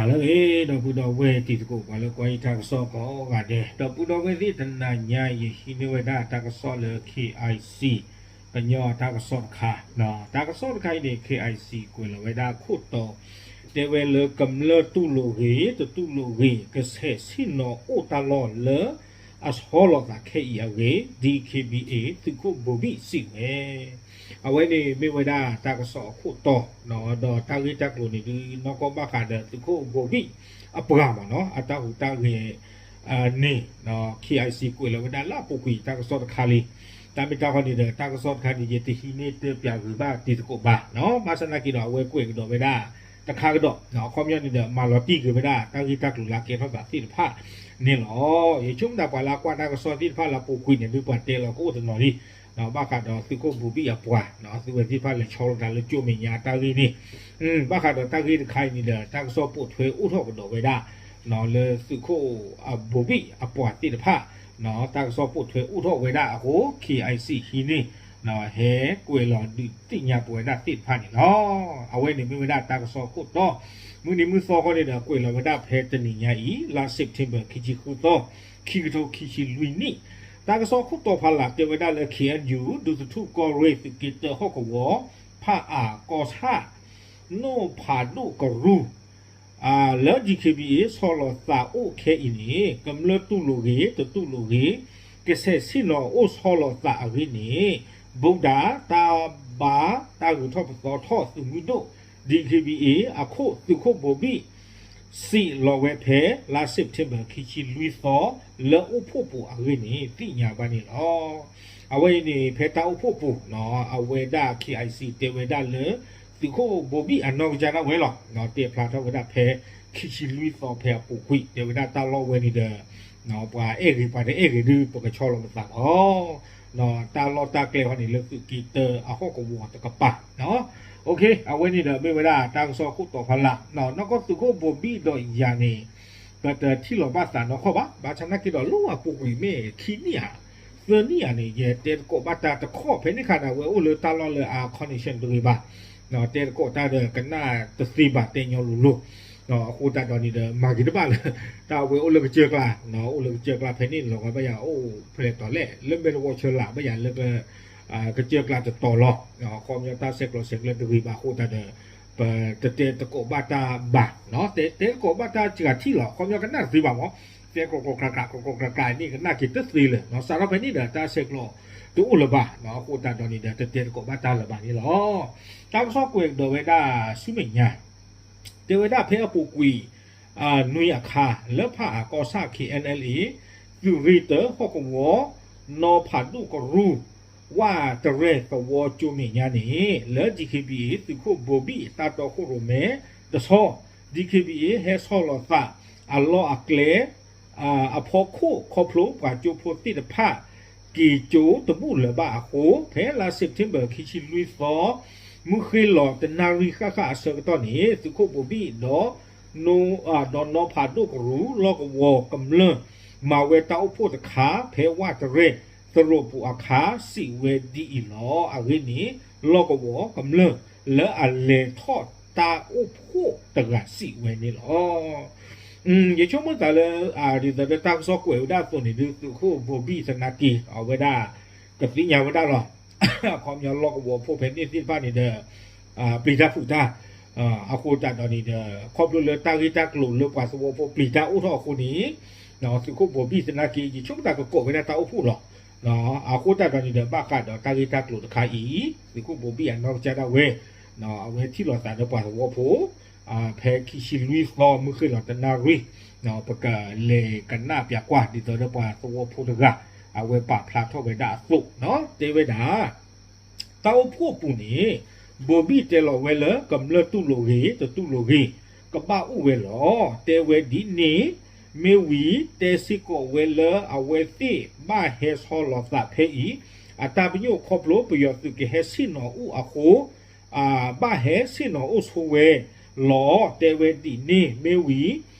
ဟါလၢအဂ့ၤ ဒီပုၢ်ဒီဝဲၢ်တံၤသကိး ပှၤလၢကွၢ်ယတၢ်ကစီၣ်ကိးဂၤဒဲး, ဒီပုၢ်ဒီဝဲၢ်သ့ၣ် တနၤညါ ယဟံးန့ၢ်ဝဲဒၣ်တၢ်ကစီၣ်လၢ KIC ကညီတၢ်ကစီၣ်တခါ, တၢ်ကစီၣ်တခါအံၤန့ၣ် KIC ကွဲးလီၤဝဲဒၣ်ခိၣ်တီ, တဲဝဲလၢကမျၢၢ်တူၢ်လိာ်ဂ့ၤ တတူၢ်လိာ်ဂ့ၤ ကဆဲးဆ့ၣ်နီၤအိၣ်တၢ်လီၢ်လၢ အဆီလီၤသးခဲအံၤအဂ့ၢ် DKBA သုးခိၣ်ဘိၤဘံၣ်စံးဝဲ အဝဲန့ၣ်မ့ၢ်ဝဲဒၣ်တၢ်ကစီၣ်အခိၣ်တီ, ဒီးတၢ်ဂ့ၢ်တၢ်ကျိၤန့ၣ်ဒုး နီၢ်ကီၢ်ဘၣ်ဃးဒီးသုးခိၣ်ဘိၤဘံၣ်အပှၤမ့ၢ်နီၤ အတၢ်ဟူးတၢ်ဂဲၤန့ၣ် KIC ကွဲးလီၤဝဲဒၣ်လၢအပူၤကွံာ်တၢ်ကစီၣ်တခါလံ. တၢ်မ့ၢ်တၢ်ဂီၢ်န့ၣ်ဒီး တၢ်ကစီၣ်တခါန့ၣ် ယတဟံးန့ၢ်တၢ်ပၠးဂ့ၤဘၣ်တံၤသကိးဘၣ်, ဘၣ်ဆၣ်သနာ်က့ဒီး အဝဲကွဲးကဒီးဝဲဒၣ်တခါကဒီး, အခီပညီန့ၣ်ဒီး မၤလီၤတံၢ်က့ၤဝဲဒၣ်တၢ်ဂ့ၢ်တၢ်ကျိၤလၢအကဲထီၣ်သးသ့ၣ်တဖၣ်န့ၣ်လီၤ. ယဆိကမိၣ်သးပှၤလၢအကွၢ်တၢ်ကစီၣ်သ့ၣ်တဖၣ်လၢအပူၤကွံာ်န့ၣ် ဒုးပှၤတဲလီၤကအိၣ်တနီၤလံ ဘၣ်ဃးဒီးသုးခိၣ်ဘိၤဘံၣ်အပှၤ, သုဝဲသ့ၣ်တဖၣ်လဲၤဆီလီၤသးလၢကၠိမဲာ်ညါတၢ်ဂ့ၢ်န့ၣ်, ဘၣ်ဃးဒီးတၢ်ဂ့ၢ်တခါအံၤန့ၣ်ဒီး တၢ်ကစီၣ်ပိာ်ထွဲအိၣ်ထီၣ်ကဒီးဝဲဒၣ် လၢသုးခိၣ်ဘိၤဘံၣ်အပှၤသ့ၣ်တဖၣ် တၢ်ကစီၣ်ပိာ်ထွဲအိၣ်ထီၣ်ဝဲဒၣ်အဃိ KIC ဟံးန့ၢ် ဟဲကွဲးလီၤဒုးသ့ၣ်ညါပဝဲဒၣ်သ့ၣ်တဖၣ်န့ၣ်လီၤ. အဝဲန့ၣ်မ့ၢ်ဝဲဒၣ်တၢ်ကစီၣ်ခိၣ်တီ, မုၢ်နံၤမုၢ်သီခီန့ၣ်ဒီး ကွဲးလီၤဝဲဒၣ်ဖဲတနံၤညါအံၤ လါ September ခံဆံဃုသီ, ခံကထိခံဆံလွံၢ်နံၣ်, တၢ်ကစီၣ်ခိၣ်တီဖးလၢ်တဲဝဲဒၣ်လၢ KNU ဒူသထူၣ်ကီၢ်ရ့ၣ်သုးက့တၢဟီၣ်ကဝီၤ ဖးအၣ်ကီၢ်ဆၣ် နိၣ်ဖးဒိၣ်ကရူၢ် လၢ DKBA ဆီလီၤသးအိၣ်ခဲအံၤန့ၣ် ကမျၢၢ်တူၢ်လိာ်ဂ့ၤ တတူၢ်လိာ်ဂ့ၤ ကဆဲးဆ့ၣ်နီၤအိၣ်ဆီလီၤသးအဂ့ၢ်န့ၣ် ဘူးဒးတၢ်ဘါတၢ်ဂုၤထီၣ်ပသီထီၣ်သုးမုၢ်ဒိၣ် DKBA အခိၣ်သုးခိၣ်ဘိၤဘံၣ် စံးလီၤဝဲဖဲလါ September ခံဆံလွံၢ်သီ လၢအိၣ်ဖှိၣ်ပူၤအဂ့ၢ်န့ၣ် သ့ၣ်ညါဘၣ်န့ၣ်လီၤ. အဝဲအံၤန့ၣ် ဖဲတၢ်အိၣ်ဖှိၣ်ပူၤ အဝဲဒၣ် KIC တဲဝဲဒၣ်လၢ သုးခိၣ်ဘိၤဘံၣ်အနီၢ်ကစၢ်ဒၣ်ဝဲလီၤ. တဲဖျါထီၣ်ဝဲဒၣ်ဖဲ ခံဆံလွံၢ်သီဖဲအပူၤကွံာ် တဲဝဲဒၣ်တၢ်လီၢ်ဝဲန့ၣ်ဒီး ပှၤအဲၣ်ဂ့ၤပှၤတအဲၣ်ဂ့ၤဒုး ပကဆီလီၤပသးလီၤ. တၢ်လီၢ်တၢ်ကျဲဟီန့ၣ် လၢသုးက့တၢအဟီၣ်ကဝီၤတကပၤ အဝဲန့ၣ်ဒီးမ့ၢ်ဝဲဒၣ်တၢ်ကစီၣ်ခိၣ်တီဖးလၢ်, နီၢ်ကီၢ်သုးခိၣ်ဘိၤဘံၣ်ဒီးယၤန့ၣ် ပတထံၣ်လီၤဘၣ်သးနီၢ်ကီၢ်ဘၣ်. ဘၣ်ဆၣ်သနာ်က့ဒီးလၢအပူၤကွံာ်မ့ၢ်ခံနံၣ်ဧါ သၢနံၣ်ဧါန့ၣ် ယတဲသကိးဘၣ်တၢ်တခီ ဖဲန့ၣ်အခါန့ၣ် အဝဲအိၣ်လၢတၢ်လီၢ်လၢအ connection တဂ့ၤဘၣ်, တဲသကိးတၢ်ဒီးကနၣ်တသ့ဘၣ် တဲညီလိၤလိၤ အဃိသတးဒီးန့ၣ်ဒီး မၤဂ့ၤတဘၣ်လၢ တၢ်အဝဲအိၣ်လၢကစၢၢ်ကျါ, အိၣ်လၢကစၢၢ်ကျါဖဲန့ၣ်လီၤ ဘၣ်ယၤအိၣ်ဖဲလဲၣ်တီၤလဲၣ် လၢမဲၢ်တဝီဆၢလာ် ဘၣ်ယၤလၢ ကစၢၢ်ကျါတတီၤလီၤ. အခီပညီတၢ်ဆဲးကျိးဆဲးကျၢတဂ့ၤဘၣ်အဃိသတးဒီး ပတတဲသကိးဘၣ်တၢ်ဘၣ်, တဲသကိးဘၣ်တၢ်စှၤထံၣ်လီၤ. အခီပညီကနၣ်တသ့ဘၣ်မး, တဲကျိးကျိးကျါကျါ ကျိးကျိးကျါကျါန့ၣ် ကနၣ်က့ၤတသ့လၢၤ. စးထီၣ်ဖဲန့ၣ်ဒီး တၢ်ဆဲးကျိးတအိၣ်လၢၤဘၣ်, အဃိသတးဒီးန့ၣ်ဒီး တတဲသကိးဘၣ်တၢ်လၢၤဘၣ်န့ၣ်လီၤ. တၢ်ကစီၣ်ကွဲးကဒီးဝဲဒၣ်ဆူမဲာ်ညါ တဲဝဲဒၣ်ဖဲအပူၤကွံာ် နွံအခါ လၢဖးအၣ်ကီၢ်ဆၣ် KNLA သုးရ့ၣ်တၢဟီၣ်ကဝီၤ နီၢ်ဖးဒိၣ်ကရူၢ် ဝၣ်တရဲၣ်သဝီကၠိမဲာ်ညါန့ၣ် လၢ DKBA သုးခိၣ်ဘိၤဘံၣ်တၢ်တီခိၣ်ရိၣ်မဲတဆီ DKBA ဟဲဆီလီၤသး အလီၢ်အကျဲ အဖီခိၣ် ခီဖျိပှၤကၠိဖိသ့ၣ်တဖၣ် က့ၤကၠိတဘူၣ်လၢၤဘၣ်အဃိ ဖဲလါ September ခံဆံလွံၢ်သီ မုၢ်ဃ့ၢ်လီၤတနၣ်ရံၣ်ဃၣ်ဃၣ်အဆၢကတီၢ်န့ၣ် သုးခိၣ်ဘိၤဘံၣ်ဒီး ဒီးနီၢ်ဖးဒိၣ်ကရူၢ် လီၢ်ကဝီၤကမျၢၢ် မၤဝဲတၢ်အိၣ်ဖှိၣ်တခါ ဖဲဝၣ်တရဲၣ်သရိာ်ပူၤအခါ စံးဝဲဒ်အံၤလီၤ. အဂ့ၢ်န့ၣ် လီၢ်ကဝီၤကမျၢၢ် လၢအလဲၤထီၣ်တၢ်အိၣ်ဖှိၣ်တဂၤစံးဝဲန့ၣ်လီၤ. ယဆိကမိၣ်သးလၢ ဒ်သိးဒီးတၢ်ကစီၣ်ကွဲးဝဲဒၣ်အသိးန့ၣ်ဒုး သုးခိၣ်ဘိၤဘံၣ်သနာ်က့ အဝဲဒၣ် ကသ့ၣ်ညါဝဲဒၣ်လီၤ. အခီပညီလီၢ်ကဝီၤဖိဖဲန့ၣ်သ့ၣ်တဖၣ်န့ၣ်ဒီး ပျံၤတၢ်ဖုးတၢ် အဃိသတးဒီးန့ၣ်ဒီး ခီဖျိလၢတၢ်ဂ့ၢ်တၢ်ကျိၤလၢပှၤသဝီဖိပျံၤတၢ်အိၣ်ထီၣ်အဃိန့ၣ် သုးခိၣ်ဘိၤဘံၣ်သနာ်က့ ယဆိကမိၣ်သးကကိးဝဲဒၣ်တၢ်အိၣ်ဖှိၣ်လီၤ. အဃိသတးဒီးန့ၣ်ဒီး ဘၣ်ဃးဒီးတၢ်ဂ့ၢ်တၢ်ကျိၤတခါအံၤ သုးခိၣ်ဘိၤဘံၣ်အနီၢ်ကစၢ်ဒၣ်ဝဲ အဝဲထံၣ်လိာ်သးဒီးပှၤသဝီဖိ ဖဲခံဆံလွံၢ်သီ မုၢ်ဃ့ၢ်လီၤတနၣ်ရံၣ် ပကလဲၤကနၣ်ပၠးကွၢ် ဒ်သိးဒီးပှၤသဝီဖိတဂၤ အဝဲပာ်ဖျါထီၣ်ဝဲဒၣ်အသိး တဲဝဲဒၣ် တၢ်အိၣ်ဖှိၣ်အပူၤန့ၣ် ဘိၤဘံၣ်တဲလီၤဝဲလၢ ကမျၢၢ်တူၢ်လိာ်ဂ့ၤ တတူၢ်လိာ်ဂ့ၤ ကဘၣ်အိၣ်ဝဲလီၤ. တဲဝဲဒ်န့ၣ် မ့ၢ်ဝံၤ တဲစ့ၢ်ကီးဝဲလၢအဝဲသ့ၣ်ဘၣ်ဟဲဆီလီၤသးဖဲအံၤ အတၢ်ပညိၣ်ခီဖျိပယီၤသုးကဟဲဆ့ၣ်နီၤအိၣ်အဃိ ဘၣ်ဟဲဆ့ၣ်နီၤအိၣ်ဆိဝဲလီၤ. တဲဝဲဒ်န့ၣ် မ့ၢ်ဝံၤ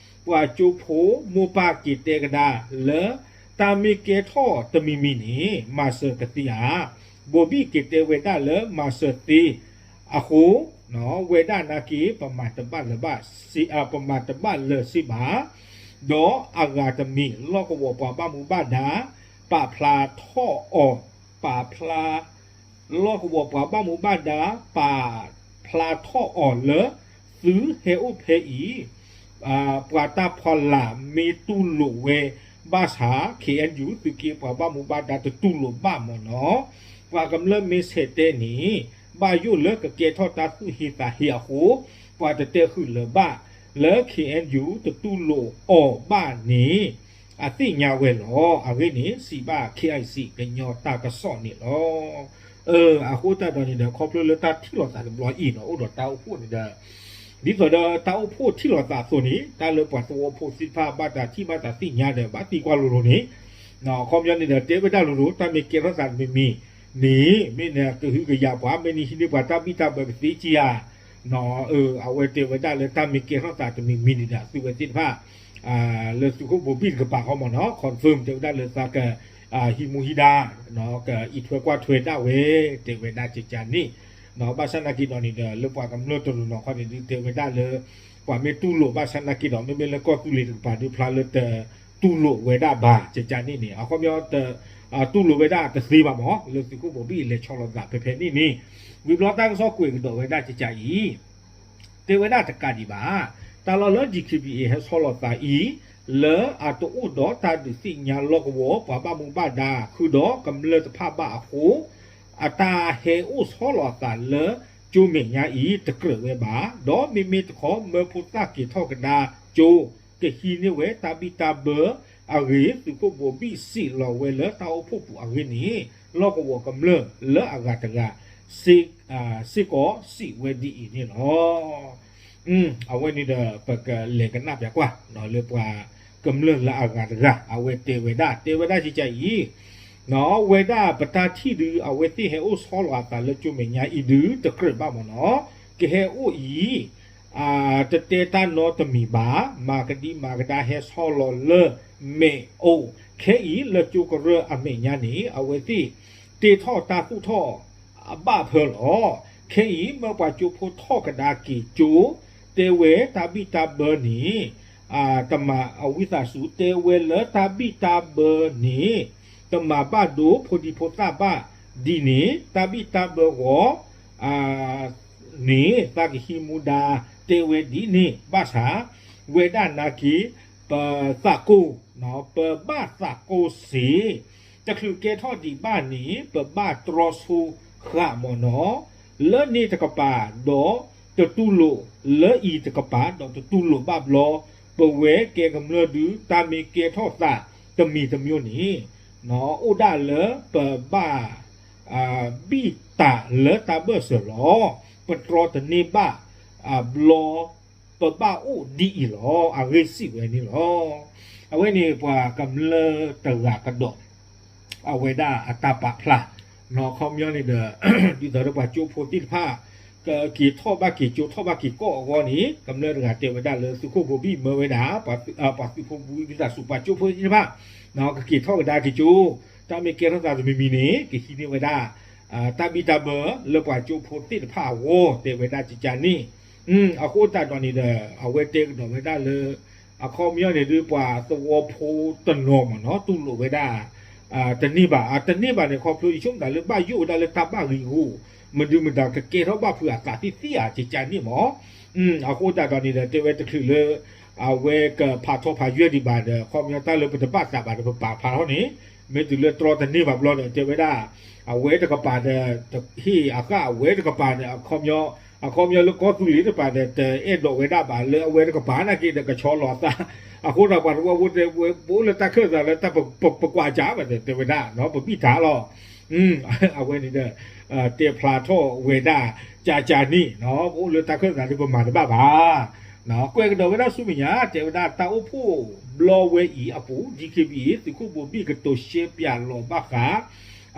ပှၤကၠိဖိမိၢ်ပၢ်က့ၤတဲကဒါလၢ တၢ်မ့ၢ်ကဲထီၣ်တမံၤမံၤန့ၣ် မၤစၢၤကသ့ဧါ. ဘိၤဘံၣ်က့ၤတဲဝဲဒၣ်လၢမၤစၢၤသ့အဃိ ဝဲဒၣ်နာ်က့ ပမၤတဘၣ်လၢၤဘၣ်, ပမၤတဘၣ်လၢၤစ့ၢ်ဘၣ်, ဒီးအဂၤတမံၤ လီၢ်ကဝီၤပှၤဘၣ်မူဘၣ်ဒါ ပာ်ဖျါထီၣ်အီၤ, ပာ်ဖျါ လီၢ်ကဝီၤပှၤဘၣ်မူဘၣ်ဒါ ပာ်ဖျါထီၣ်အီၤလၢ သုဟဲအိၣ်ဖဲအံၤ ပှၤတၢ်ဖီလာ်မ့ၢ်တူၢ်လိာ်ဝဲဘၣ်ဆၣ် ခ့ၣ်အဲၣ်ယူၣ် သုးက့ပှၤဘၣ်မူဘၣ်ဒါတတူၢ်လိာ်ဘၣ်မ့ၢ်နီၤ, ပှၤကမျၢၢ်မ့ၢ်ဆဲးတဲန့ၣ် ဘၣ်ယိၣ်လၢကကဲထီၣ်တၢ်သူၣ်ဟ့သးဟ့အဃိ ပှၤတတဲဃုာ်လၢၤဘၣ်, လၢ ခ့ၣ်အဲၣ်ယူၣ် တတူၢ်လိာ်အီၤဘၣ်န့ၣ် အသ့ၣ်ညါဝဲလီၤ. အဂ့ၢ်န့ၣ် စံးဘၣ် ခ့ၣ်အဲၣ်ယူၣ် ကညီတၢ်ကစီၣ်န့ၣ်လီၤ. အဃိသတးဒီးန့ၣ်ဒီး ခီဖျိလၢတၢ်ထံၣ်လိာ်သးတဘျီအံၤနီၤ အိၣ်ဒီးတၢ်အိၣ်ဖှိၣ်န့ၣ်ဒီး ဒ်သိးဒီးတၢ်အိၣ်ဖှိၣ်ထံၣ်လိာ်သးအသိးန့ၣ် တၢ်လၢပှၤသဝီဖိသ့ၣ်တဖၣ် ဘၣ်တၢ်ထံၣ်ဘၣ်တၢ်သ့ၣ်ညါဒီး ဘၣ်သံကွၢ်လိၤလိၤန့ၣ် အခီပညီန့ၣ်ဒီး တဲဝဲဒၣ်လိၤလိၤ တၢ်မ့ၢ်ကဲထီၣ်သးတမံၤမံၤန့ၣ် မ့ၢ်နကဟုကယာ်ပှၤ မ့ၢ်နဟံးန့ၢ်ပှၤတၢ်ဘံၣ်တၢ်ဘၢကသ့က့ဧါ. အဝဲတဲဝဲဒၣ်လၢတၢ်မ့ၢ်ကဲထီၣ်သးတမံၤမံၤန့ၣ်ဒီး သုဝဲသ့ၣ်တဖၣ် လၢသုးခိၣ်ဘိၤဘံၣ်တကပၤဃီမ့ၢ်နီၤ confirm တဲဝဲဒၣ်လၢသးက ဟံးမူဟံးဒါ ကအံးထွဲကွၢ်ထွဲဒၣ်ဝဲ တဲဝဲဒၣ်ကကန့ၣ်, ဘၣ်ဆၣ်နာ်က့ဒီးန့ၣ်ဒီး လၢပှၤကမျၢၢ်တနီၤနီၤခီန့ၣ်ဒုး တဲဝဲဒၣ်လၢ ပှၤမ့ၢ်တူၢ်လိာ်ဘၣ်ဆၣ်နာ်က့ဒီး မ့မ့ၢ်လၢကီၢ်သူလ့ၤတကပၤဒုး ဖျါလၢတတူၢ်လိာ်ဝဲဒၣ်ဘၣ် ကကန့ၣ်န့ၣ် အခီပညီ တူၢ်လိာ်ဝဲဒၣ်တသ့ဘၣ်မ့ၢ် လၢသုးခိၣ်ဘိၤဘံၣ်လဲၤဆီလီၤသးဖဲဖဲန့ၣ်န့ၣ်, ဝံၤဘျီတၢ်ကစီၣ်ကွဲးကဒီးဝဲဒၣ်ကကအံၤ တဲဝဲဒၣ်တကးဒံးဘၣ်, တၢ်လီၢ်လၢ DKBA ဟဲဆီလီၤသးအံၤ လၢအတအိၣ်ဒီးတၢ်ဒုးသ့ၣ်ညါလီၢ်ကဝီၤ ပှၤဘၣ်မူဘၣ်ဒါ ဃုာ်ဒီးကမျၢၢ်တဖၣ်ဘၣ်အဃိ အတၢ်ဟဲအိၣ်ဆီလီၤအသးလၢကၠိမဲာ်ညါအံၤ တကြၢးဝဲဘၣ်, ဒီးမ့မ့ၢ်တခီ မၢဖိသၣ်က့ၤထီၣ်ကဒါကၠိ ကဟံးန့ၢ်ဝဲတၢ်ဘံၣ်တၢ်ဘၢအဂ့ၢ် သုးခိၣ်ဘိၤဘံၣ်စံးလီၤဝဲလၢတၢ်အိၣ်ဖှိၣ်ပူၤအဂ့ၢ်န့ၣ် လီၢ်ကဝီၤကမျၢၢ်လၢအဂၤတဂၤ စ့ၢ်ကီးစံးဝဲဒ်အံၤန့ၣ်လီၤ. အဝဲန့ၣ်ဒီး ပကလဲၤကနၣ်ပျးကွၢ် လၢပှၤကမျၢၢ်လၢအဂၤတဂၤ အဝဲတဲဝဲဒၣ် တဲဝဲဒၣ်ကကအံၤ ဝဲဒၣ်ပတၢ်ထံၣ်ဒုး အဝဲသ့ၣ်ဟဲအိၣ်ဆီလီၤအသးလၢကၠိမဲာ်ညါအံၤဒုး တကြၢးဘၣ်မ့ၢ်နီၤ, ကဟဲအိၣ်အံၤ တတဲတၢ်နီတမံၤဘၣ်, မၤကဒံမၤကဒါဟဲဆီလီၤလၢမဲာ်အိၣ်, ခဲအံၤလၢကၠိကရၢၢ်အမဲာ်ညါန့ၣ် အဝဲသ့ၣ်တ့ထီၣ်တၢ်သူၣ်ထီၣ်အဘၣ်ဖၢလီၤ. ခဲအံၤမၢပှၤကၠိဖိထီၣ်ကဒါက့ၤကၠိ, တဲဝဲတၢ်ဘံၣ်တၢ်ဘၢန့ၣ် တမၤအဝံသးစူၤ တဲဝဲလၢတၢ်ဘံၣ်တၢ်ဘၢန့ၣ် တမၤဘၣ်ဒိဖိဒံဖိသၣ်ဘၣ်ဒ်န့ၣ် တၢ်ဘံၣ်တၢ်ဘၢဂီၢ် န့ၣ် သးကဟံးမူဒါတဲဝဲဒ်န့ၣ် ဘၣ်ဆၣ် ဝဲဒၣ်နာ်က့ ပသးကိၢ် ပဘၣ်သးကိၢ်စ့ၢ်, တချုးကဲထီၣ်ဒံးဘၣ်န့ၣ် ပဘၣ်တြီဆိဃာ်မ့ၢ်နီၤ, လၢန့ၣ်တကပၤဒီးတတူၢ်လိာ်, လၢအံၤတကပၤဒီးတတူၢ်လိာ်ဘၣ်ဘျီ, ပဝဲကဲကမျၢၢ်ဒုး တၢ်မ့ၢ်ကဲထီၣ်သးတမံၤတမံၤန့ၣ် အိၣ်ဒၣ်လၢပဘၣ် ဘံၣ်တၢ်လၢတၢ်ဘၢၣ်စၢၤလီၤ. ပတြီတန့ၢ်ဘၣ်ဘျီ ပဘၣ်အိၣ်ဒ်အံၤလီၤ. အဂ့ၢ်စံးဝဲန့ၣ်လီၤ. အဝဲန့ၣ်ပှၤကမျၢၢ်တဂၤကဒီး အဝဲဒၣ်အတၢ်ပာ်ဖျါ အခီပညီန့ၣ်ဒီး ဒ်သိးဒီးပှၤကၠိဖိသ့ၣ်တဖၣ် ကက့ၤထီၣ်ဘၣ်က့ၤကၠိ ထီၣ်ဘၣ်က့ၤကီၢ်အဂီၢ်န့ၣ် ကမျၢၢ်တဂၤတဲဝဲဒၣ်လၢသုးခိၣ်ဘိဘံၣ်မၢဝဲဒၣ် ပှၤသုးဖိဝံသးစူၤ ပှၤကၠိဖိသ့ၣ်တဖၣ် ကက့ၤထီၣ်ကဒါက့ၤကၠိ, တၢ်မ့ၢ်ကဲထီၣ်သးတမံၤမံၤန့ၣ် ကဟံးန့ၢ်ဝဲဒၣ် တၢ်ဘံၣ်တၢ်ဘၢလၢပှၤကၠိဖိသ့ၣ်တဖၣ်အဂီၢ် တဲဝဲဒၣ်ကကန့ၣ်, အဃိသတးဒီးန့ၣ်ဒီး အဝဲတဲကဒီးဝဲဒၣ်လၢ အခီပညီန့ၣ်ဒုး ပှၤသဝီဖိတနီၤမ့ၢ်နီၤ တူၢ်လိာ်ဝဲဒၣ် တန့ၢ်ဘၣ်, တန့ၢ်ဘၣ်န့ၣ် ခီဖျိယဆိကမိၣ်တၢ်လၢဘၣ်ယိၣ်ဝဲဒၣ်လၢတၢ်ဘၣ်ဂံၢ်ဂူာ် မဒုမတၤကကဲထီၣ်ဘၣ်ဖုးအသးသ့ၣ်သ့ၣ်ဧါ ကကန့ၣ်မ့ၢ်, အဃိသတးဒီးန့ၣ်ဒီး တဲဝဲတချုးလၢ အဝဲကဖးထီဖးယွဲၢ်ဒံးဘၣ်ဒီး အခီပညီတၢ်လၢပတဘၣ်သးဘၣ်ဒီး ပပာ်ဖျါထီၣ်န့ၣ် မ့ၢ်တုၤလၢတြီတန့ၢ်ဘၣ်ဘျီဒီး တဲဝဲဒၣ် အဝဲတကပၤဒီး ဟ့ၣ်အဃၣ်အဝဲတကပၤဒီး အခီပညီ အခီပညီလၢကီၢ်သူလ့ၤတကပၤဒီး တအဲၣ်ဒိးဝဲဒၣ်ဘၣ်လၢအဝဲတကပၤနာ်က့ဒီး ကဆီလီၤအသး, အဃိသတးပှၤသဝီဖိတဲဝဲ ပအိၣ်လၢတၢ်ခၢၣ်သးလၢတၢ်ပကွၢ်ကၢ်ဘၣ်ဒီး တဲဝဲဒၣ် ပဘံၣ်တၢ်လီၤ. အဝဲန့ၣ်ဒီး တဲဖျါထီၣ်ဝဲဒၣ် ကကန့ၣ် ပအိၣ်လၢတၢ်ခၢၣ်သးဒီးပမၤတဘၣ်ဘၣ် ကွဲးကဒီးဝဲဒၣ်ဆူမဲာ်ညါ တဲဝဲဒၣ်တၢ်အိၣ်ဖှိၣ်ဘျီဝဲအံၤအပူၤ DKBA သုးခိၣ်ဘိဘံၣ်ကတိၤရှဲပၠးလီၤဘၣ်ဃး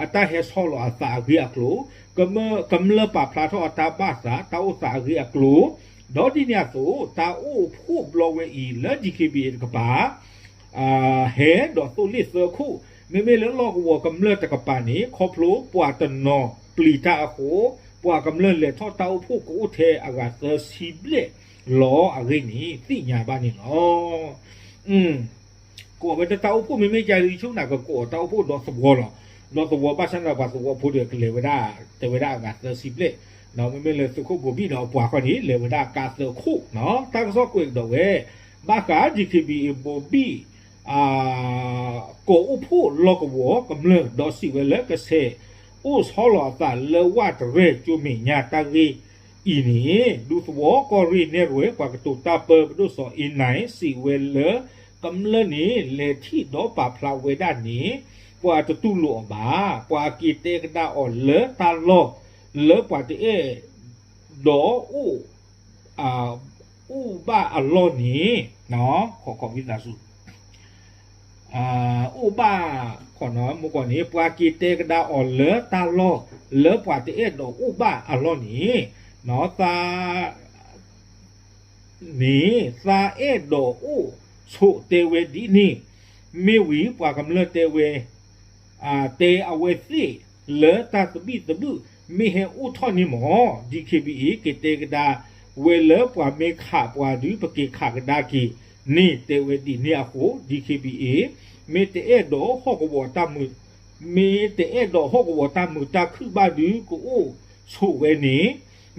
အတၢ်ဟဲဆီလီၤအသးအဂ့ၢ်အကျိၤ, ကမျၢၢ်ပာ်ဖျါထီၣ်အတၢ်ဘၣ်သး တၢ်အိၣ်သးအဂ့ၢ်အကျိၤ, ဒီးဒ်န့ၣ်အသိး တၢ်အိၣ်ဖှိၣ်ဘျီဝဲအံၤလၢ DKBA တကပၤ ဟဲဒီးသိလ့ၣ်သၢခိၣ်, မ့မ့ၢ်လၢလီၢ်ကဝီၤကမျၢၢ်တကပၤန့ၣ် ခီဖျိပှၤတနီၤပျံၤတၢ်အဃိ, ပှၤကမျၢၢ်လဲၤထီၣ်တၢ်အိၣ်ဖှိၣ်ကအိၣ်ထဲအဂၤသၢဆံဘျဲၣ်လီၤအဂ့ၢ်န့ၣ် သ့ၣ်ညါဘၣ်န့ၣ်လီၤ. ကိးဝဲတၢ်အိၣ်ဖှိၣ်မ့မ့ၢ်ကဲဒ် ယဆိကမိၣ်ကကိးအီၤတၢ်အိၣ်ဖှိၣ်ဒီသဝီလီၤ. ဒီသဝီဘၣ်ဆၣ်န့ၣ်ပှၤသဝီဖိဒီးကလဲၤဝဲဒၣ် တဲဝဲဒၣ်အဂၤသၢဆံဘျဲၣ်, မ့မ့ၢ်လၢသုးခိၣ်ဘိၤဘံၣ်ဒီးအပှၤဃီန့ၣ် လဲၤဝဲဒၣ်ကါသၢခိၣ်နီၤ. တၢ်ကစီၣ်ကွဲးကဒီးဝဲ ဘၣ်ဃး DKBA ဘိၤဘံၣ် ကိးအိၣ်ဖှိၣ်လီၢ်ကဝီၤကမျၢၢ် ဒီးစံးဝဲလၢကဆဲးအိၣ်ဆီလီၤအသးလၢဝၢ်တရဲၣ်ကၠိမဲာ်ညါတၢ်ဂ့ၢ်အံၤန့ၣ် ဒူသဝီကီၢ်ရ့ၣ်နဲၣ်ရွဲၣ် ပှၤကတိၤတၢ်ပၢ ပဒိၣ်စီၤအ့နၢၣ် စံးဝဲလၢ ကမျၢၢ်န့ၣ် လဲၤထံၣ်ဒီးပာ်ဖျါဝဲဒၣ်န့ၣ် ပှၤတတူၢ်လိာ်အီၤဘၣ်. ပှၤက့ၤတဲကဒါအီၤလၢတၢ်လီၢ် လၢပှၤတအဲၣ်ဒိးအိၣ် အိၣ်ဘၣ်အလီၢ်န့ၣ် အိၣ်ဘၣ် မ့ၢ်ကီးန့ၣ် ပှၤက့ၤတဲကဒါအီၤလၢတၢ်လီၢ် လၢပှၤတအဲၣ်ဒိးအိၣ်ဘၣ်အလီၢ်န့ၣ် သး န့ၣ် သးအဲၣ်ဒိးအိၣ်ဆိးတဲဝဲဒ်န့ၣ်, မ့ၢ်ဝံၤ ပှၤကမျၢၢ်တဲဝဲ တဲအဝဲသ့ၣ်လၢတၢ်သဘံၣ်သဘုၣ် မ့ၢ်ဟဲအိၣ်ထီၣ်န့ၣ်မ့ၢ် DKBA က့ၤတဲကဒါဝဲလၢပှၤမ့ၢ်ခးပှၤဒုး ပက့ၤခးကဒါက့ၤန့ၣ် တဲဝဲဒ်န့ၣ်အဃိ DKBA မ့ၢ်တအဲၣ်ဒိးဟီၣ်ကဝီၤတၢ်မုာ် မ့ၢ်တအဲၣ်ဒိးဟီၣ်ကဝီၤတၢ်မုာ်တၢ်ခုၣ်ဘၣ်ဒုး ကအိၣ်ဆိးဝဲန့ၣ်,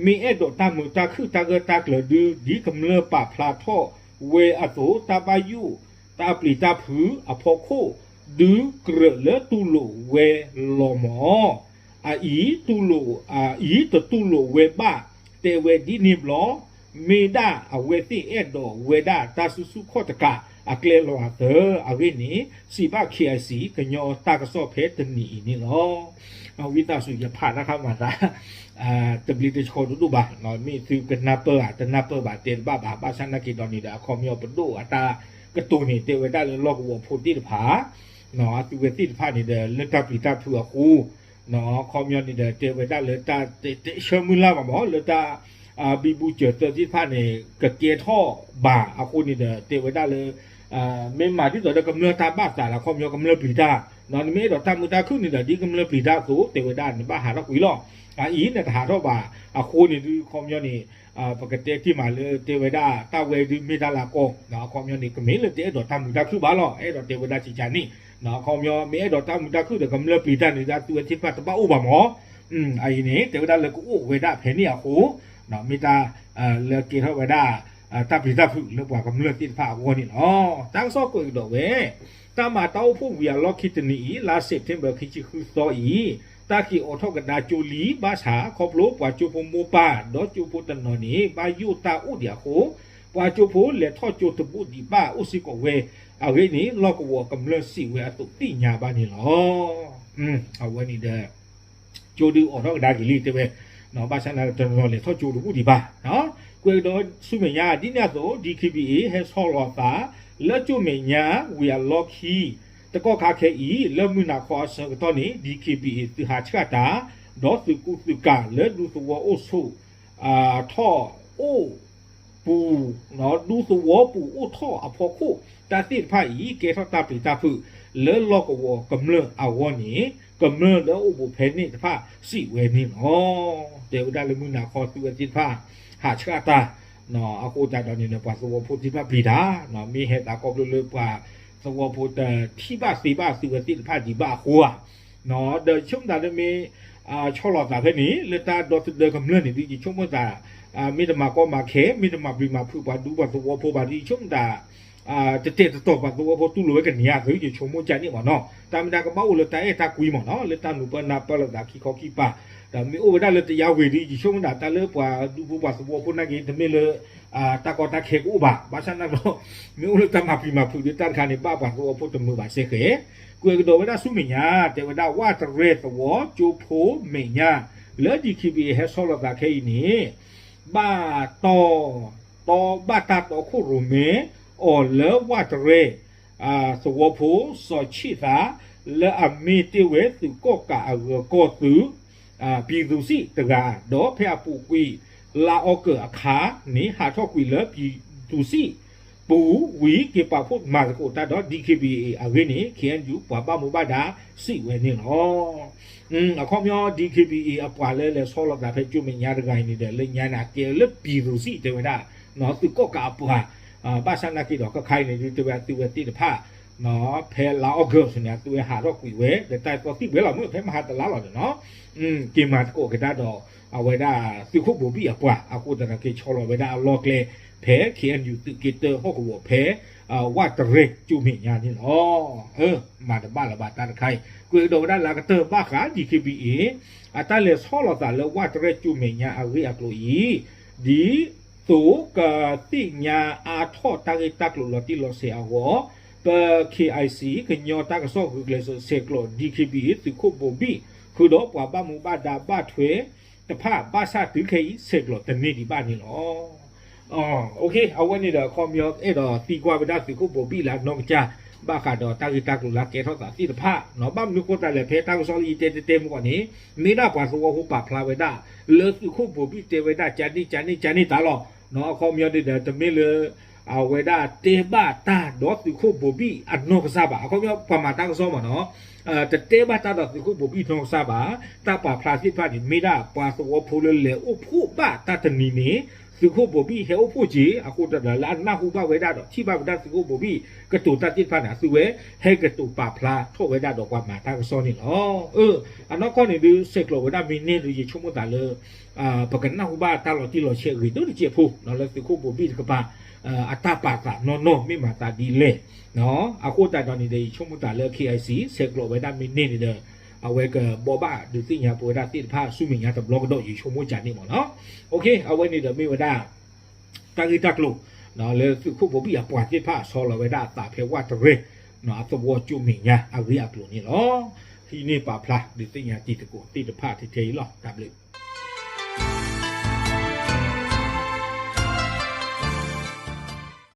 မ့ၢ်အဲၣ်ဒိးတၢ်မုာ်တၢ်ခုၣ်တၢ်ဂၢၢ်တၢ်ကျၢၤဒုး ဒ်ကမျၢၢ်ပာ်ဖျါထီၣ်ဝဲအသိး တၢ်ဘၣ်ယိၣ်တၢ်ပျံၤတၢ်ဖုးအဖီခိၣ် ဒုးကြၢးလၢတူၢ်လိာ်ဝဲလီၤမ့ၢ် အအံၤ တူၢ်လိာ် အအံၤတတူၢ်လိာ်ဝဲဘၣ် တဲဝဲဒ်န့ၣ်ဘျီ မ့ၢ်ဒၣ်အဝဲသ့ၣ်အဲၣ်ဒိးဝဲဒၣ်တၢ်စုဆူၣ်ခီၣ်တကးအကျဲလီၤအသၢ အဂ့ၢ်န့ၣ် စံးဘၣ် KIC ကညီတၢ်ကစီၣ်ဖဲတနံၤအံၤန့ၣ်လီၤ. ဝံသးစူၤ ယဖးတၢ်ခါမၤသး တဘျ့တဆှီတဒိၣ်ဘၣ်, မ့ၢ်သုကနၢ်ပၢၢ်ဧါ တနၢ်ပၢၢ်ဘၣ် တဲတဘၣ်ဘၣ်, ဘၣ်ဆၣ်နာ်က့ၤဒီးန့ၣ်ဒီး အခီပညီပဒိၣ်အတၢ်ကတိၤန့ၣ် တဲဝဲဒၣ်လၢလီၢ်ကဝီၤဖိသ့ၣ်တဖၣ် အသုဝဲသ့ၣ်တဖၣ်န့ၣ်ဒီး လၢတၢ်ပျံၤတၢ်ဖုးအဃိ အခီပညီန့ၣ်ဒီး တဲဝဲဒၣ်လၢတၢ်တဲဆၢမုၢ်လၢ်ဘၣ်မ့ၢ် လၢတၢ် ဘံဘူစၢၤသၢသ့ၣ်တဖၣ်န့ၣ် ကကဲထီၣ်ဘၣ်အဃိန့ၣ်ဒီး တဲဝဲဒၣ်လၢ မ့ၢ်မၤဒ်သိးဒီးကမျၢၢ်တၢ်ဘၣ်သးလၢအခီပညီကမျၢၢ်ပျံၤတၢ်, နမ့ၢ်အဲၣ်ဒိးတၢ်မုာ်တၢ်ခုၣ်န့ၣ်ဒီး ဒ်ကမျၢၢ်ပျံၤတၢ်အသိး တဲဝဲဒၣ်နဘၣ်ဟးထီၣ်ကွံာ်လီၤ. အအံၤနတဟးထီၣ်ဘၣ်အဃိန့ၣ်ဒုး အခီပညီန့ၣ် ပကတဲတ့ၢ်မးလၢတဲဝဲဒၣ်တၢ်ဝဲဒုးမ့ၢ်တၢ်လၤကီ အခီပညီန့ၣ် ကမ့ၢ်လၢတအဲၣ်ဒိးတၢ်မုာ်တၢ်ခုၣ်ဘၣ်လီၤ, အဲၣ်ဒိးတဲဝဲဒၣ်ကကန့ၣ် အခီပညီမ့ၢ်အဲၣ်ဒိးတၢ်မုာ်တၢ်ခုၣ်ဒီး ကမျၢၢ်ပျံၤတၢ်န့ၣ်ဒုး အသုဝဲသ့ၣ်တဖၣ်တဘၣ်အိၣ်ဘၣ်မ့ၢ် အအံၤန့ၣ် တဲဝဲဒၣ်လၢကအိၣ်ဝဲဒၣ်ဖဲန့ၣ်အဃိ မ့ၢ်တၢ်လၢကဲထီၣ်ဝဲဒၣ် တၢ်ပျံၤတၢ်ဖုးလၢပှၤကမျၢၢ်သ့ၣ်တဖၣ်အဂီၢ်န့ၣ်လီၤ. တၢ်ကစီၣ်ကွဲးကဒီးဝဲ တၢ်မၤတၢ်အိၣ်ဖှိၣ်ဝံၤအလီၢ်ခံတနံၤအံၤ လါစဲးပထ့ဘၢၣ် ခံဆံဃုသီအံၤ တၢ်က့ၤအိးထီၣ်ကဒါကၠိလံ ဘၣ်ဆၣ် ခီဖျိပှၤကၠိဖိမိၢ်ပၢ် ဒီးကၠိဖိတနီၤန့ၣ် ဘၣ်ယိၣ်တၢ်အိၣ်ဒံးအဃိ ပှၤကၠိဖိလဲၤထီၣ်ကၠိတဘူၣ်ဒံးဘၣ်အိၣ်စ့ၢ်ကီးဝဲ အဂ့ၢ်န့ၣ် လီၢ်ကဝီၤကမျၢၢ်စံးဝဲအသိးသ့ၣ်ညါဘၣ်န့ၣ်လီၤ. အဝဲန့ၣ်ဒီး ကၠိဒုးအိးထီၣ်ကဒါက့ၤလံတဲဝဲ, ဘၣ်ဆၣ်နာ်က့ၤတနီၤလဲၤထီၣ်ကၠိတဘူၣ်ဒံးဘၣ်. ကွဲးကဒီးဆူမဲာ်ညါ ဒ်န့ၣ်အသိး DKBA ဟဲဆီလီၤအသး လၢကၠိမဲာ်ညါဝံၤအလီၢ်ခံ တကီၢ်ခါခဲအံၤ လၢမုၢ်နၤခီအဆၢကတီၢ်န့ၣ် DKBA သုးဟးဆှၣ်တၢ် ဒီးသုးကူသုးကၤလၢဒူသဝီအိၣ်ဆိး ထီၣ်အိၣ်ပူၤ ဒူသဝီပူၤအိၣ်ထီၣ်အဖီခိၣ် တၢ်သ့ၣ်တဖၣ်အံၤ ကဲထီၣ်တၢ်ပျံၤတၢ်ဖုး လၢလီၢ်ကဝီၤကမျၢၢ်အဂီၢ်န့ၣ် ကမျၢၢ်လၢအိၣ်ဘူးဖဲန့ၣ်တဖၣ်စံးဝဲန့ၣ်လီၤ. တဲဝဲဒၣ်လၢမုၢ်နၤခီသုးဝဲသ့ၣ်တဖၣ် ဟးဆှၣ်တၢ် အဃိသတးဒီးန့ၣ်ဒီး ပှၤသဝီဖိသ့ၣ်တဖၣ်ပျံၤတၢ် မ့ၢ်ဟဲသးခီဖျိလၢပှၤသဝီဖိတထံၣ်ဘၣ်သ့ဘၣ်သုးဝဲသ့ၣ်တဖၣ်ဒံးဘၣ်အဃိဧါ ဒီးယဆိကမိၣ်တၢ်လၢမ့ၢ် ဆီလီၤသးဖဲန့ၣ် လၢတၢ်ဒီသဒၢကမျၢၢ်န့ၣ်ဒုး ယဆိကမိၣ်သး မ့ၢ်တမၤကီမၤခဲ မ့ၢ်တမၤပျံၤမၤဖုးပှၤဒူပှၤသဝီဖိဘၣ်ဒုး ယဆိကမိၣ်သး တတဲာ်တတီၤပှၤသဝီဖိတူၢ်လိာ်ဝဲကန့ၢ်ဧါသုး ယဆိကမိၣ်ကန့ၣ်မ့ၢ်နီၤ တၢ်မ့ၢ်တၢ်ကဘၣ်အိၣ်လၢတၢ်အဲၣ်တၢ်ကွံမ့ၢ်နီၤ လၢတၢ်နုာ်ပၢၢ်နၢ်ပၢၢ်လိာ်သးခံခီခံကပၤ ဒီးမ့ၢ်အိၣ်ဝဲဒၣ်လၢတယါဝ့ၤဒုး ယဆိကမိၣ်သးတၢ်လၢပှၤဒူဖိပှၤသဝီဖိနာ်က့ၤ တမ့ၢ်လၢ တၢ်ကီတၢ်ခဲကအိၣ်ဘၣ် ဘၣ်ဆၣ်နာ်က့ၤ မ့ၢ်အိၣ်လၢတၢ်မၤပျံၤမၤဖုးဒုး တၢ်တခါန့ၣ် ဘၣ်ပှၤသဝီဖိတမုာ်ဘၣ်စ့ၢ်ကီး ကွဲးကဒီးဝဲဒၣ်ဆူမဲာ်ညါ တဲဝဲဒၣ်ဝၣ်တရဲၣ်သဝီကၠိဖိမဲာ်ညါ လၢ DKBA ဟဲဆီလီၤသးခဲအံၤန့ၣ် ဘၣ်တီ တီဘၣ်တၢ်တီခိၣ်ရိၣ်မဲ အီၤလၢဝၣ်တရဲၣ် သဝီဖိ စီၤဆံၣ်သး လၢအမ့ၢ်တ့ၢ်ဝဲသုးကီၣ်ကးအဂၢၤကီၢ်သုး ပြည်သူ့စစ် တဂၤ ဒီးဖဲအပူၤကွံာ် လါအီကူးအခါန့ၣ် ဟးထီၣ်ကွံာ်လၢပြည်သူ့စစ် ပူၤဝံၤ က့ၤပာ်ဖှိၣ်မၤသကိးတၢ်ဒီး DKBA အဂ့ၢ်န့ၣ် KNU ပှၤဘၣ်မူဘၣ်ဒါစံးဝဲန့ၣ်လီၤ. အခီပညီ DKBA အပှၤလၢလဲၤဆီလီၤသးဖဲကၠိမဲာ်ညါတဂၤအံၤန့ၣ်ဒီး လၢညါန့ၣ် အကဲလၢပံၤရူၤစံၣ်တဲဝဲဒၣ် သုးကီၣ်ကးအပှၤ ဘၣ်ဆၣ်နာ်က့ဒီး ခဲခါအံၤန့ၣ်ဒုး တဲဝဲအသုဝဲသ့ၣ်တဖၣ် ဖဲလါ August န့ၣ် အသုဝဲဟးထီၣ်ကွံာ်ဝဲ ဒီးတၢ်သီသံၣ်ဝဲလီၤမုၢ်ဖဲမဟါတလါလီၤန့ၣ်နီၤ က့ၤမၤသကိးကဒါဒီး အဝဲဒၣ်သုးခိၣ်ဘိၤဘံၣ်အပှၤ အဃိသတးဒီးက့ၤဆီလီၤဝဲဒၣ်အလီၢ်ကျဲ ဖဲ KNU သုးက့တၢဟီၣ်ကဝီၤဖဲ ဝၣ်တရဲၣ်ကၠိမဲာ်ညါန့ၣ်လီၤ. မၤတဘၣ်လၢၤဘၣ်တၢ်တခါအံၤ ကွဲးကဒီးဝဲဒၣ်လၢအကတၢၢ်ဘၣ်ဃး DKBA အတၢ်လဲၤဆီလီၤသးလၢဝၣ်တရဲၣ်ကၠိမဲာ်ညါအဂ့ၢ်အကျိၤအံၤ ဒ်သိးကသ့ၣ်ညါအါထီၣ်တၢ်ဂ့ၢ်တၢ်ကျိၤလီၤတံၢ်လီၤဆဲးအဂီၢ် ပ KIC ကညီတၢ်ကစီၣ်ဂုာ်ကျဲးစၢးဆဲးကျိး DKBA သုးခိၣ်ဘိၤဘံၣ် ဃုာ်ဒီးပှၤဘၣ်မူဘၣ်ဒါဘၣ်ထွဲတဖၣ် ဘၣ်ဆၣ်တုၤခဲအံၤ ဆဲးကျိးတန့ၢ်ဒံးဘၣ်န့ၣ်လီၤ. အဝဲန့ၣ်ဒီးအခီပညီအဲၣ်ဒိးသံကွၢ်ဝဲဒၣ်သုးခိၣ်ဘိၤဘံၣ်လၢအနီၢ်ကစၢ် ဘၣ်ဃးဒီးတၢ်ဂ့ၢ်တၢ်ကျိၤလၢအကဲထီၣ်သးသ့ၣ်တဖၣ်နီၤ ဘၣ်မနုၤဃိသတးလဲၣ် ဖဲတၢ်ကစီၣ်လၢယတဲတဲတဲမုၢ်ဂီၢ်န့ၣ် မ့ၢ်ဒၣ်ပှၤသဝီဖိပာ်ဖျါဝဲဒၣ် လၢသုးခိၣ်ဘိၤဘံၣ်တဲဝဲဒၣ် ကန့ၣ်ကန့ၣ်ကန့ၣ်တၢ်လီၤ. အခီပညီန့ၣ်ဒီး တမ့ၢ်လၢ အဝဲဒၣ်တဲဘၣ်တၢ်ဒီးသုးခိၣ်ဘိၤဘံၣ်အနီၢ်ကစၢ်ဘၣ်. အခီပညီပှၤမၤတၢ်ကစီၣ်မ့ၢ်နီၤ တတဲဘၣ်တၢ်ဒီးသုးခိၣ်ဘိၤဘံၣ်နီၢ်ကစၢ်ဘၣ်. တၢ်ပာ်ဖျါသ့ၣ်တဖၣ်န့ၣ် မ့ၢ်ဒၣ်ပှၤသဝီဖိလၢလဲၤအိၣ်ဖှိၣ်ဘၣ်တၢ်တနံၤန့ၣ် သုးခိၣ်ဘိၤဘံၣ်ဟဲအိၣ်ဖှိၣ်က့ၤ အဃိသတးဒီးလၢအနၢ်ဟူဘၣ်ဝဲဒၣ်ဒီးထံၣ်ဘၣ်ဝဲဒၣ်သုးခိၣ်ဘိၤဘံၣ်ကတိၤတၢ်သ့ၣ်တဖၣ်န့ၣ် အသုဝဲဟဲကတိၤပာ်ဖျါထီၣ်ဝဲဒၣ်ဒီးပှၤမၤတၢ်ကစီၣ်န့ၣ်လီၤ. အနီၢ်ကီၢ်န့ၣ်ဒုး ဆဲးကျိးဝဲဒၣ်မ့ၢ်န့ၢ်ဒုး ယဆိကမိၣ်သးလၢ ပကနၢ်ဟူဘၣ်တၢ်လီၤတံၢ်လီၤဆဲးဂ့ၤဒိၣ်တစဲးဖိ လၢသုးခိၣ်ဘိၤဘံၣ်တကပၤ အတၢ်ပာ်သးနီၢ်နီၢ်မ့ၢ်မၤသးဒ်လဲၣ်. အဃိသတးဒီးန့ၣ်ဒီး ယဆိကမိၣ်သးလၢ KIC ဆဲးကျိးဝဲဒၣ်မ့ၢ်န့ၢ်န့ၣ်ဒီး အဝဲကဘိးဘၣ်ဒုးသ့ၣ်ညါပဝဲဒၣ်သ့ၣ်တဖၣ်ဆူမဲာ်ညါတဘျီကဒီး ယဆိကမိၣ်ကန့ၣ်မ့ၢ်နီၤ. အဝဲန့ၣ်ဒီးမ့ၢ်ဝဲဒၣ် တၢ်ဂ့ၢ်တၢ်ကျိၤ လၢသုးခိၣ်ဘိၤဘံၣ်အပှၤသ့ၣ်တဖၣ်ဆီလီၤဝဲဒၣ်အသးဖဲဝၣ်တရဲၣ် အသဝီကၠိမဲာ်ညါအဂ့ၢ်အကျိၤန့ၣ်လီၤ. ဟံးန့ၢ်ပာ်ဖျါဒုးသ့ၣ်ညါတံၤသကိးသ့ၣ်တဖၣ်ထဲထဲအံၤလီၤ. တၢ်ဘျုး